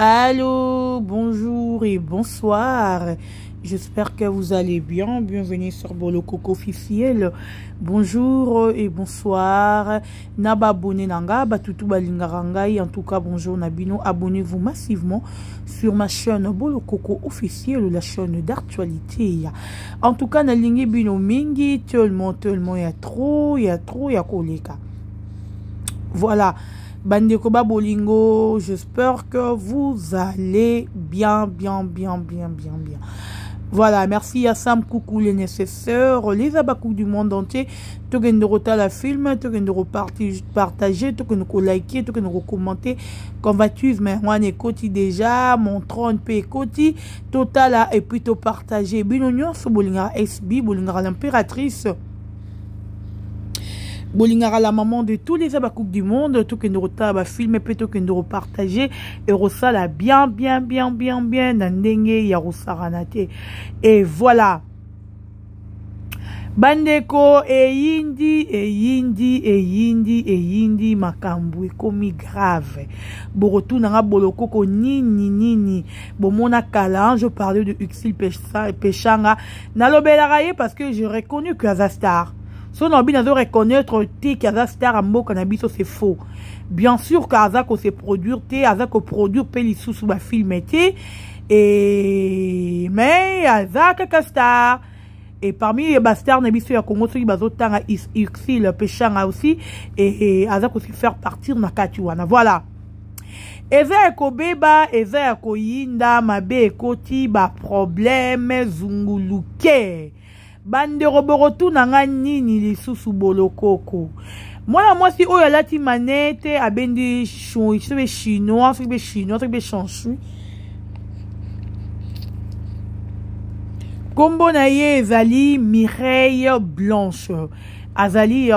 Allô, bonjour et bonsoir. J'espère que vous allez bien. Bienvenue sur Bolo Coco officiel. Bonjour et bonsoir. Na ba abonné nanga, ba tutu balingaka ngai. En tout cas, bonjour na bino. Abonnez-vous massivement sur ma chaîne Bolo Coco officiel, la chaîne d'actualité. En tout cas, nalingi bino mingi, tellement, tellement, il y a trop, il y a trop, il y a koleka. Voilà. Bandeko ba bolingo, j'espère que vous allez bien, bien, bien, bien, bien, bien. Voilà, merci à Sam Coucou les nécessaires, les abakous du monde entier. Tokende la film, tokende partager, tokende liker, tokende commenter. Convatisme, moi ekoti déjà, mon trône pe ekoti, totala et puis to partager. Bino nyonso bolingaka SB, bolingaka l'impératrice. Bolingaka la maman de tous les abakouk du monde, tokende kotala bafilm mpe tokende kopartage, ekosala bien, bien, bien, bien, bien na ndenge ya kosakana te. Et voilà, bandeko, eyindi, eyindi, eyindi, eyindi, makambo ekomi grave. Bokotunanga Bolokoko nini nini bomona kala. Je parlais de Uxil Peshanga, nalobelaka ye parce que je reconnais que aza star. So na bino azo reconnaître te ke aza star ya mboka na biso, c'est faux. Bien sûr ke aza kose produire te, aza koproduire mpe lisusu bafilm te, et mais aza kaka star. Et parmi bastar na biso ya Congo, soki bazotanga Uxil Peshanga aussi et aza kose faire partir na kati wana. Voilà, eza ya kobeba, eza ya koyinda, mabe ekoti, baproblème zunguluke. Bandeko, bokotuna nga nini lisusu? Bolokoko, mwana mwasi oyo alati manete, abendi soki mpe chinois, soki mpe chinois, soki mpe chanchui, nkombo na ye ezali Mireille Blanche. Azali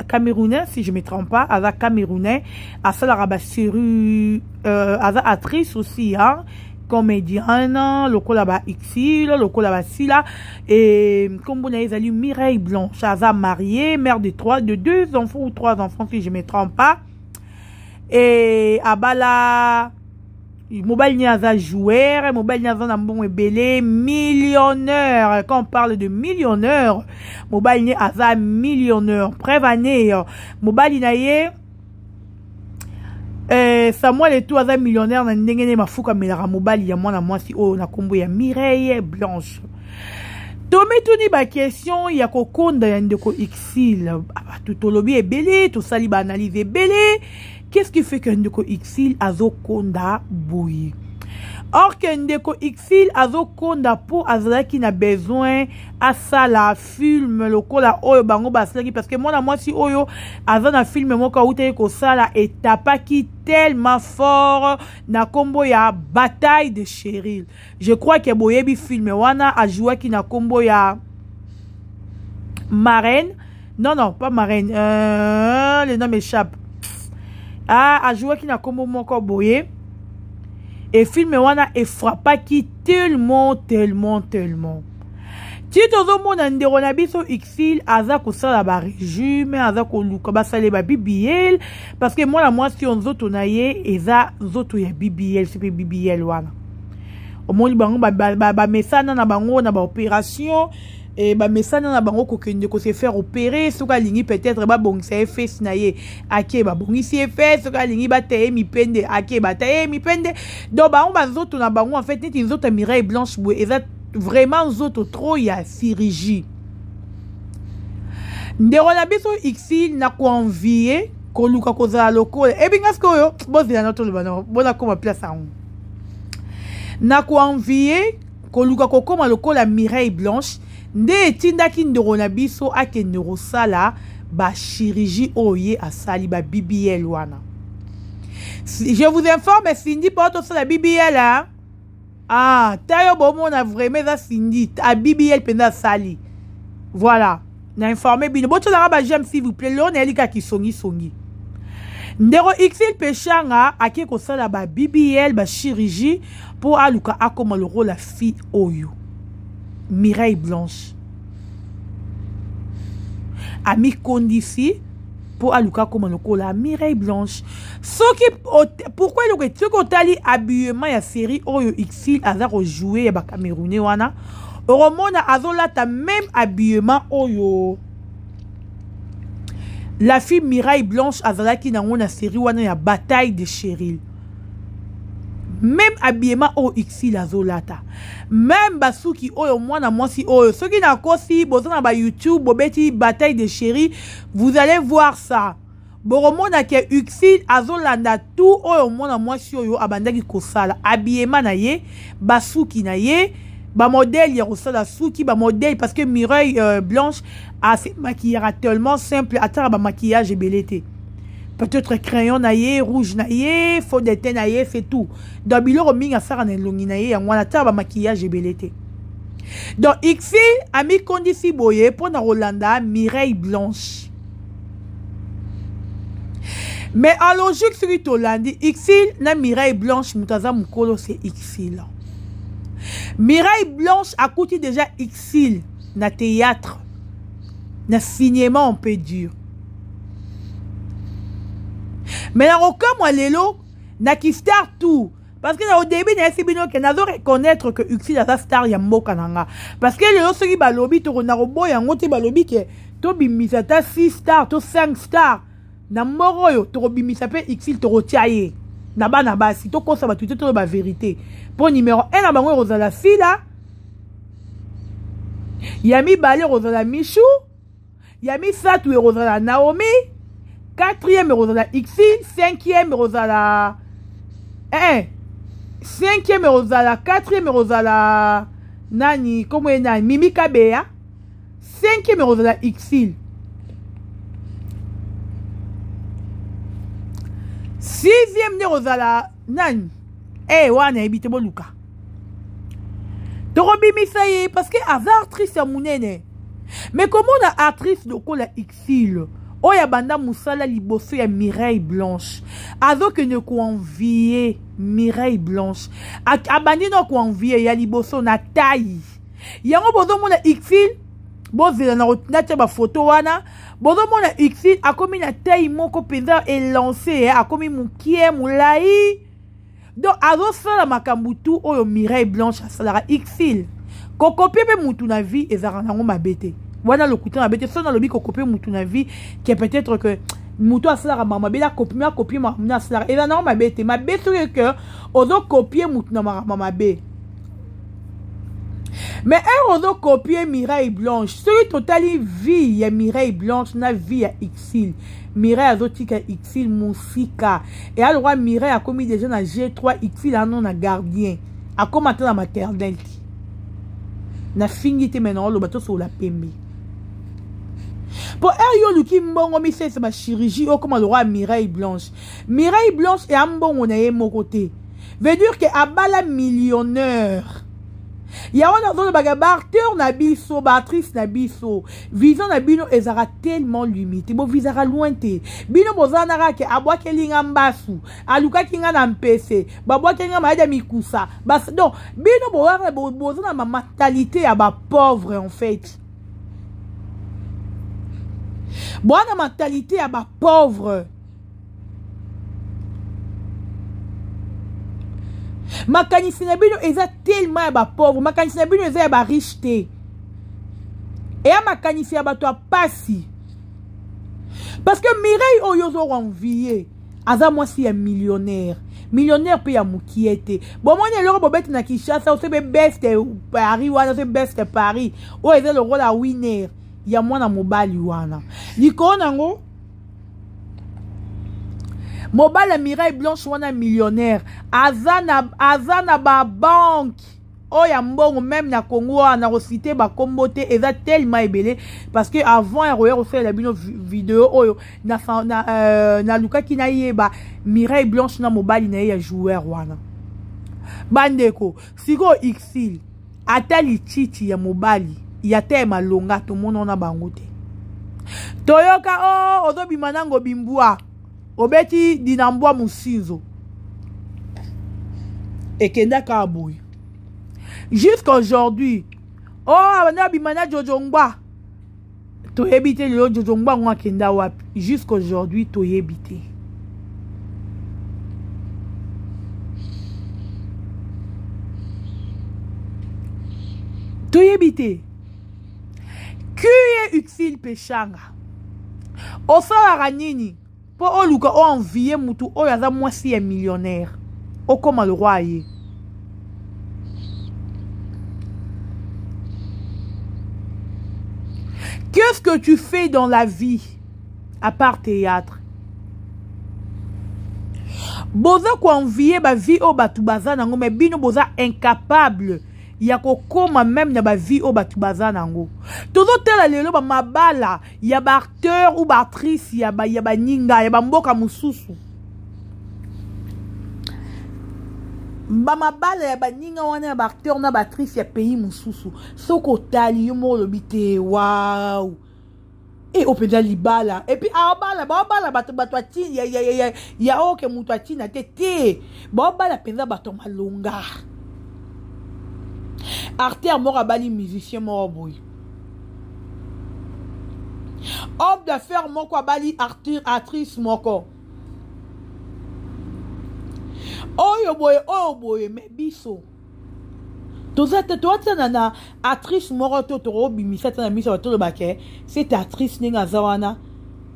Camerounais, si je me trompe pas. Aza Camerounais, asalaka basérie, aza actrice aussi, hein, comédienne lokola ba Uxil, lokola basila. Et nkombo na ye ezali Mireille Blanche. Aza mariée, mère de trois, de deux enfants ou trois enfants, si je me trompe pas. Et abala mobali ni aza joueur, mobali ni aza na mbongo ebele, millionnaire. Quand on parle de millionnaire, mobali ni aza millionnaire. Preuve ane, mobali na ye Samuel Eto'o aza millionnaire na ndenge nde mafuka amelaka. Mobali ya mwana mwasi oyo na nkombo ya Mireille Blanche, tomituni baquestion ya kokonda ya ndeko Uxil. Bato tolobi ebele, tosali baanalyse ebele. Qu'est-ce qui fait que ndeko Uxil azokonda boye? Or que ndeko Uxil azokonda mpo azalaki na besoin asala film lokola oyo bango basalaki, parce que mwana mwasi oyo aza na film moko awutaki kosala, etapaki tellement fort na nkombo ya Bataille de Cheryl. Je crois que boyebi film wana. Ajouaki na nkombo ya Marraine, non, non, pas Marraine, le nom m'échappe. Ah, ajouaki na nkombo moko boye e film wana efrappaki tellement, tellement, tellement. Ti tozomona ndeko na biso Uxil aza kosala barégime, aza koluka basala ba BBL, parce que mwana mwasi oyo, nzoto na ye eza nzoto ya BBL. So mpe BBL wana, omoni bango bamesana na bango na baopération e bamesana na bango kokende kose faire opérer. Soki alingi peut-être babongisa ye fesse na ye, ake babongisi ye fesse. Soki alingi bataye ye mipende, ake bataye ye mipende. Donc bango banzoto na bango, en fait, neti nzoto ya Mireille Blanche boye, eza vraiment nzoto trop ya chirurgie. Ndeko na biso Uxil na koenvie, koluka kozala lokola ebinga. Sikoyo bozela na toloba na bona koma place yango na koenvie, koluka kokóma lokola Mireille Blanche nde etindaki ndeko na biso akende kosala bachirurgie oyo ye asali, ba BBL wana. Je vous informe, Cindy mpo tosala BBL, hein? Ah, ta yo bomona vraiment eza Cindy a BBL mpenza asali. Voilà, na informe bino. Botiolanga baj'aime, s'il vous plaît. Lelo nayeli kaka kisongisongi. Ndeko Uxil Peshanga ake kosala ba BBL, bachirurgie, mpo aluka akóma lokola fille oyo Mireille Blanche. Amikondisi. Mpo aluka akoma lokola Mireille Blanche. Soki pourquoi eloko, soki otali habillement ya série oyo Ursule aza kojoue ya bacamerounais wana, okomona azolata même habillement oyo la fille Mireille Blanche azalaki nango na série wana ya Bataille de Cheryl. Même habillement oyo Ursule azolata, même basuki oyo mwana mwasi oyo, soki nakosi, boza na ba YouTube, bobeti Bataille de Chéri, vous allez voir ça. Bokomona ke Ursule azolanda tout oyo mwana mwasi oyo abandaki kosala, habillement na ye, basuki na ye, bamodele ya kosala suki, bamodele, parce que Mireille Blanche ase maquillera tellement simple, atala bamaquillage ebele te, peut-être crayon na ye, rouge na ye, fond de teint na ye, c'est tout. Donc biloko mingi asala na elongi na ye yango wana, atala bamaquillage ebele te. Donc Ursule amikondisi boye mpo na kolanda Mireille Blanche. Mais en logique, soki tolandi Ursule na Mireille Blanche, moto aza mokolo c'est Ursule. Mireille Blanche akuti déjà Ursule na théâtre, na cinéma on peut dire. Mais na kokamwa lelo na kistar tout, parce que na au début nayesi bino ke nazo reconnaître que Ursule aza star ya mboka na nga, parce que lelo soki balobi tokona koboya yango te. Balobi ke tobimisa ata 6 star to 5 star na moko oyo, tokobimisa mpe Ursule, tokotia ye na bana basi. Tokosa bato te, toloba vérité. Mpo numéro 1 na bango ekozala Sila, ya mibale ekozala Michu, ya misato ekozala Naomi, quatrième ekozala Ursule, cinquième ekozala cinquième ekozala, quatrième ekozala nani, kombo ye nani, Mimi Kabeya, cinquième ekozala Ursule, sixième nde ekozala nani wana yebi te. Boluka, tokobimisa ye parce que aza actrice ya monene. Mais komona actrice lokola Ursule oyo abanda mosala liboso ya Mireille Blanche azokende koenvie Mireille Blanche, abandi na koenvie ya liboso na taille yango. Bozomona Ursule, bozela natia bafoto wana, bozomona Ursule akomi na taille moko mpenza élance, akomi mokie, molai. Donc azosala makambo tu oyo Mireille Blanche asalaka. Ursule, kocopier mpe mutu na vie ezalaka nango mabe te, wana lokuta mabe te. So nalobi kocopier mutu na vie ke peut-être que mutu asalaka makambo mabe, akopi, akopi makambo na asalaka, eza nango mabe te. Mabe soki ke ozocopier mutu na makambo mabe. Mais heure ozocopier Mireille Blanche, soki totali vie ya Mireille Blanche na vie ya Ursule, Mireille azotika Ursule mosika. Eya lokwa Mireille akomi déjà na G3, Ursule ano na gardien, akóma ata na maternelle te. Nafingi te, me naoloba tosolola pembe. Mpo heure yo oluki mbongo misesa bachirurgie, okóma lokwa ya Mireille Blanche. Mireille Blanche eya mbongo na ye moko te, veut dire ke abala millionnaire. Yango nazolobaka, baacteur na biso, baactrice na biso, vision na bino ezalaka tellement limité, bovisaka loin te. Bino boza na kaka ke abwakeli nga mbasu, alukaki nga na mpese, babwakeli nga mayadi ya mikusa. Donc bino boza na bamentalité ya bapauvre en fait, boza na mentalité ya bapauvre. Makanisi na bino eza tellement ya bapauvre, makanisi na bino eza ya bariche te, eya makanisi ya bato ya pasi. Parce que Mireille oyo ozoenvie aza mwasi ya millionnaire, millionnaire mpe ya mokie te. Bomoni eloko bobeti na Kinshasa, ose mpe Best Paris wana, ose Best Paris oyo eza lokola winner ya mwana mobali wana. Likolo nango, mobali ya Mireille Blanche wana millionnaire, aza na babanke oyo ya mbongo même na Congo wana. Kociter bakombo te, eza tellement ebele, parce que avant ya koya kosalela bino video oyo, nalukaki nayeba Mireille Blanche na mobali na ye ya joueur wana. Bandeko, sikoyo Ursule ata lititi ya mobali ya te ya malonga tomona wana bango te. Toyoka o oh, ozobima nango bimbwa, obeti dinambwa mosinzo, ekendaka boye jusqu'aujourd'hui. Oh, abanda abima na Jojo Ngba. Toyebi te lelo Jojo Ngbango akenda wapi. Jusqu'aujourd'hui toyebi te. Toyebi te. Kuye Uxil Peshanga. Osalaka nini mpo oluka oenvie mutu oyo aza mwasi ya millionnaire okoma le roi ye. Qu'est-ce que tu fais dans la vie à part théâtre? Boza koenvie bavie oyo bato baza nango, mais bino boza incapable ya kokoma meme na bavie oyo bato baza nango. Tozotala lelo bamabala ya baacteur ou baactrice ya baninga ya bamboka mosusu, bamabala ya baninga wana ya baacteur na baactrice ya pays mosusu. Soki otali yo moko olobi te wau e openza libala, epuis aobala baobala bato bato atina ya, ya, ya, ya oke moto atina te te, baobala mpenza bato ya malonga. Artère moko abali musicien moko boye, homme d'affaires moko abali arthur actrice moko oyo boye oyo boye. Me biso toza te, toatiana na actrice moko to tokobimisa te na miso bato tolobake cette actrice ndenge aza wana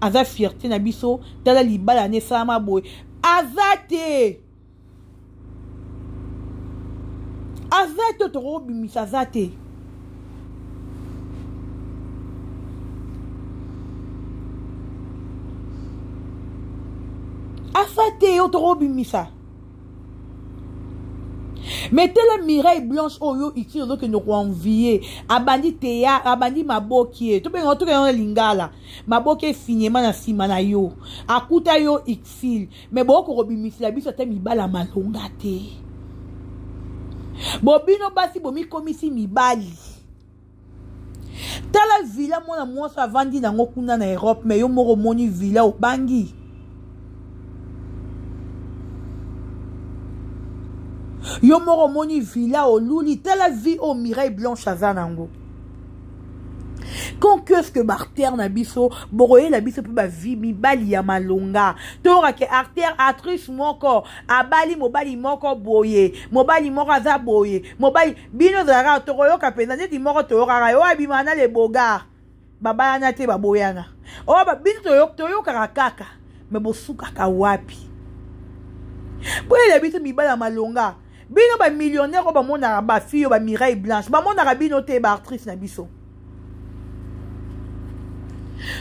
aza fierté na biso, tala libala ne esalama boye. Aza te, aza te, tokobimisa aza te. Aza te yo tokobimisa. Mais tala Mireille Blanche oyo utile ozokende koenvie, abandi teya, abandi maboki ye tobenga tokende na lingala maboki esinema na nsima na yo akuta yo exil. Me bokoki kobimisela biso ata mibala malonga te. Bobino basi bomikomisi mibali. Tala villa mwana mwasi avandi nango kuna na Europe, me yo moko omoni villa obangi. Yo moko omoni villa oluli. Tala vie oyo Mireille Blanche aza nango. Quand est-ce que barter na biso bokoyela biso mpe bavi mibali ya malonga? Toyokake artère actrice moko abali mobali moko boye, mobali moko aza boye, mobali bino ozalaka tokoyoka mpenza neti moko toyokaka yo abimaka na le bogar babalana te baboyana oyo bino toyokaka kaka, me bosukaka wapi? Boyela biso mibali ya malonga. Bino bamillionnaire oyo bamonaka bafille oyo bamireille Blanche bamonaka bino te. Baactrice na biso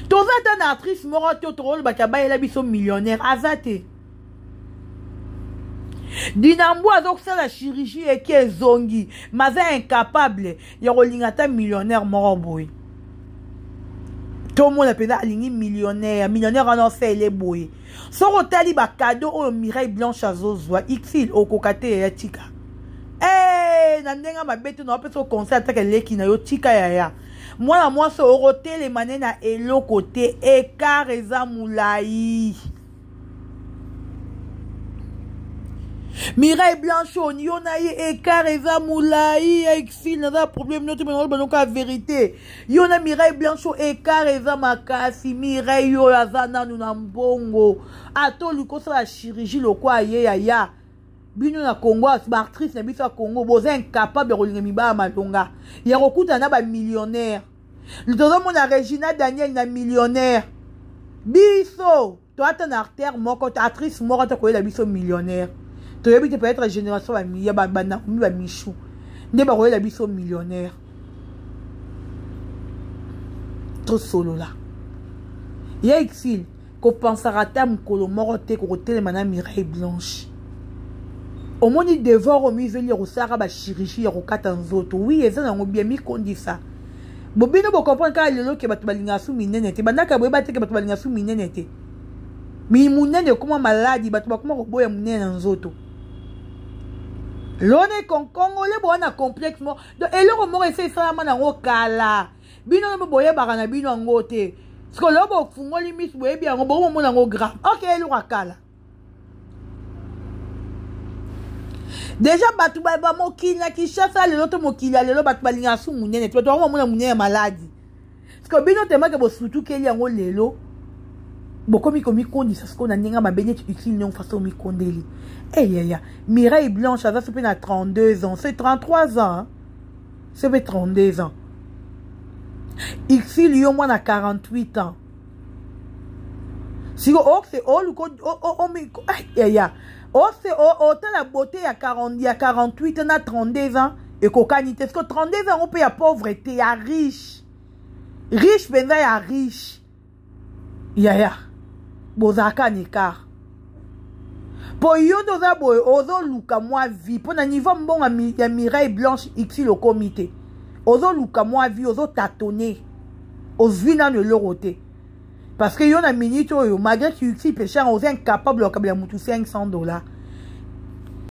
toza ata na actrice moko te tokolobaki abayela biso millionnaire, aza te. Dinambu azokosala chirurgie eke ezongi, ma aza incapable ya kolinga ata millionnaire moko boye. Tomona mpenza alingi millionnaire, millionnaire wana osele boye. Soki otali bakado oyo Mireille Blanche azozwa, exil okoka te yaya, tika hey, na ndenge mabe te naopesa conseil ataka eleki na yo, tika yaya. Mwana mwasi okotelema ne na eloko te, ekart eza molai. Mireille Blanche oyo yo na ye ekart eza molai ya exil, naza problème no te, me naloba noka vérité. Yo na Mireille Blanche oyo ekart eza makasi. Mireille oyo aza nanu na mbongo, ata oluki osala chirurgie lokwa ye yaya. Bino na Congo, baactrice na biso ya Congo boza incapable ya kolinga mibala malonga ya kokutana na bamillionnaire. Tozomona Regina Daniel na millionnaire, biso toata na artère moko, actrice moko ata koyela biso millionnaire toyebi te. Peut-être génération ya banaomi bamichou nde bakoyela biso millionnaire. Tosolola ya exil, kopansaka ata mokolo moko te kokotelema na Mireille Blanche. Omoni devoir omizeli ya kosalaka bachirurgie ya kokata nzoto, wi eza nango bien, mikondisa bobino bocomprendre kaka lelo ke bato balingaka su minene te. Bandaka boyeba te ke bato balingaka su minene te. Monene ekoma maladi, bato bakoma koboya monene na nzoto. Lone kongole boa na complexe moko, donc eloko moko esi esalama nango kala, bino no boyebaka na bino yango te. Sikoyo lelo bofungoli miso, boyebi yango, bokomomona yango grave. Ok, eloko ya kala deja bato bamokili na Kinshasa lelo to mokili ya lelo, bato balingaka su monene te, bato bakomomona monene ya maladi. Sikoyo bino temake bosutukeli yango lelo, bokomi komikondisa sikoyo na ndenge mabe neti utile nyongo faso omikondeli. Eyaya, Mireille Blanche aza so mpe na 32 ans, c'est 33 ans, hein? C'est mpe 32 ans. Ursule yo mwana 48 ans, siko okse oluka yaya ose otala beauté ya 40, ya 48 na 32 ans ekokani te. Siko 32 ans yango mpe ya pauvreté, ya riche, riche mpenza, ya riche. Yaya, bozalaka na écart, mpo yo nde oza boye, ozoluka mwa vie mpo na niveau mbongo ya Mireille Blanche. Ursule okomi te, ozoluka mwa vie, ozotâtonner, ozwi nano eloko te, parce que yo na minute oyo, malgré que Ursule Peshanga, oza incapable ya kokabela motu 500 $.